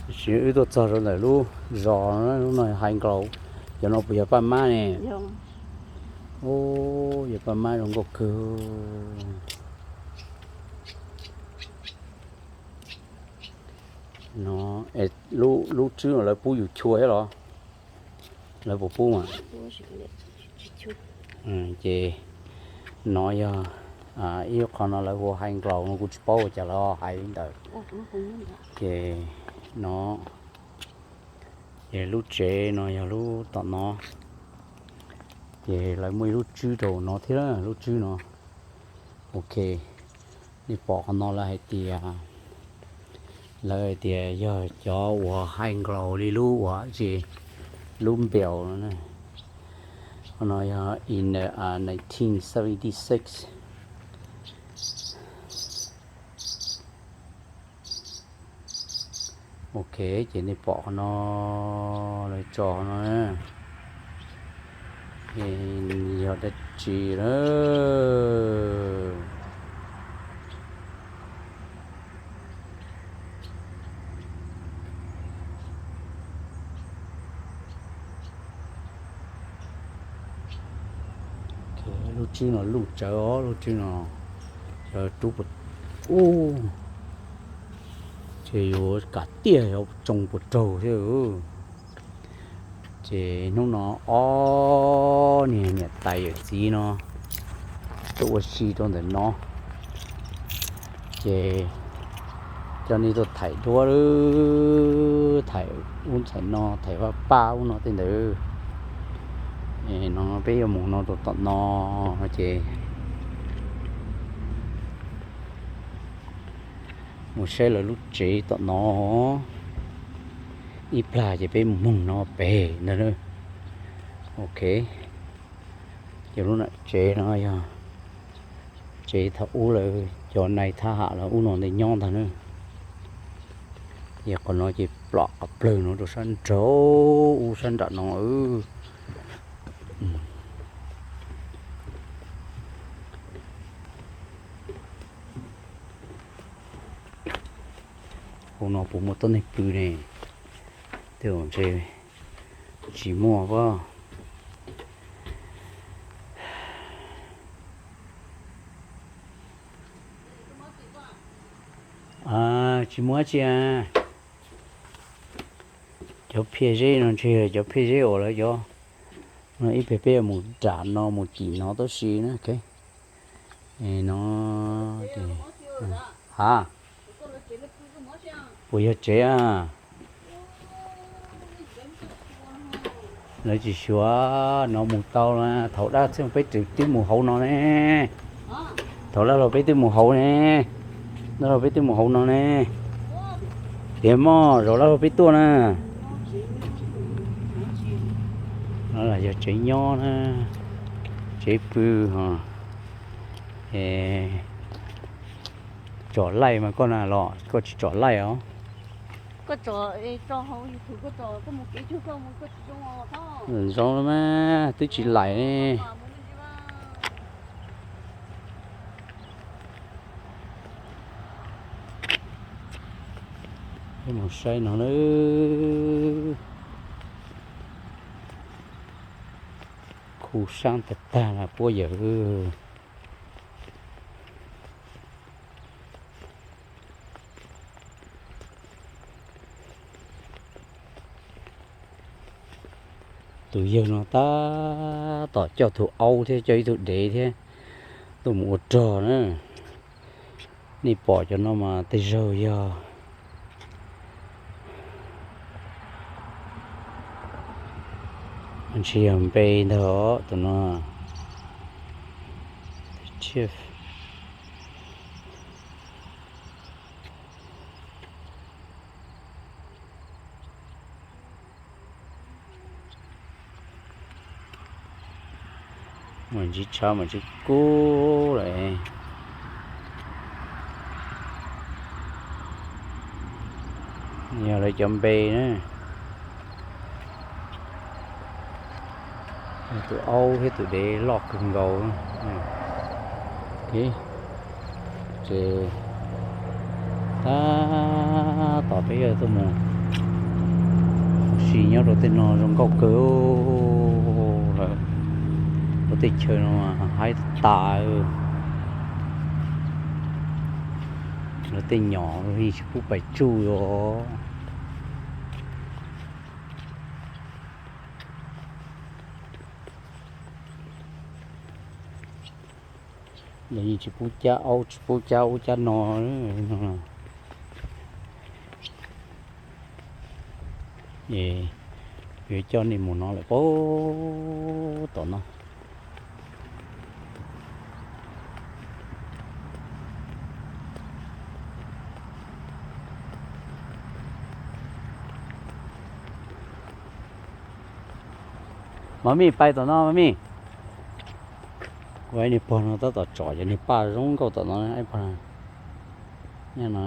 Sim wb tuaj txog rau ntawm lub zos no, lub no hais nkaus, cov no puas yog paj mab ne? Ub, yog paj mab zoo nkauj kawg. No, lub tswb no lawv pub yus chua thiab los? Lawv puas pub mas? Ces no yog ib qho no lawv hu hais nkaus no kuv tsis paub ua cas lawv hais li ntawd. Ces no, ces lub tsev no yog lub tom no, ces lawv muaj ib lub tswb rau no thiab, lub tswb no. Ok, nej pom qhov no lawv hais tias, lawv hais tias yog cov uas hais nkaus li lub uas tsis, lub npaum no. Qhov no yog in nineteen seventy six. Ok, ces nej pom qhov no, lawv tso qhov no, yog dab tsi lawm? Lub tswb no luj tsawv os, lub tswb no rub puas, ub, ces yuav kam tiag yuav tsoo puas raug thiab. Ces hnub no ob niag niam tais yawm txiv no tuaj ua si rau ntawm no, ces coj nej tuaj thaim duab, thaim ub thaim no, thaim vaj paj ub no tej ntawd. No peb yuav mus no rau tom no, ces mus saib lawv lub tsev tom no. Ib plag ces peb mus mloog no pem ntag na. Ok, ces lub tsev no yog tsev thaum ub lawv cov nais thab ham lawv ub no ntej nyob ntag na. Yog qhov no ces plom qhov plawg no rau sab nraud ub sab nram no. Hauv no puas muaj tuab neeg pw ne? Tej zaum ntshe tsis muaj pob. Tsis muaj dab tsi. Cov phiaj zeb no ntshe yog cov phiaj zeb uas lawv cov, ib pliag peb yuav mus nram no mus cim no tab sis na. No, ha, puas yog tsev a? Lawv tsis xyuas, no mus tau na. Thaum dab tsi peb twb mus hauv no ne. Thaum dab laug peb twb mus hauv ne. Dab laug peb twb mus hauv no ne. Tiag mog, zaum dab laug peb tuaj na. No yog tsev nyob na, tsev pw. Tsom laij mas koj na los koj tsis tsom laij os? Zoo mas twb tsis laim ne. Mus saib no na. Khu sab tag tag na puab yawg. Tus yawg no tab tom coj tus aub thiab coj ib tug dev thiab tuaj mus ua rog na. Nej pom cov no mas tej zaug yog, ntshe yog npe ntag os tus no. Mas ntsib tshav mas tsis kub lawm. Yog lawv cov npe na. Tus aub thiab tus dev loj kawg nkaus. Ces tab tom peb yuav tuaj mus Sim nyob rau tej no zoo nkauj kawg lawm, rau tej chaw no haib tas. Lawv tej nyom los yeej tsis pub pais tsuj os. Los yeej tsis pub cab aub tsis pub cab ub cab no. Es yuav coj nej mus no lawm pab tom no. Mami, pais tom no, Mami. Ua ib niag pog no tab tom tsom cov niag paj zoo nkauj tom no, ib pog no.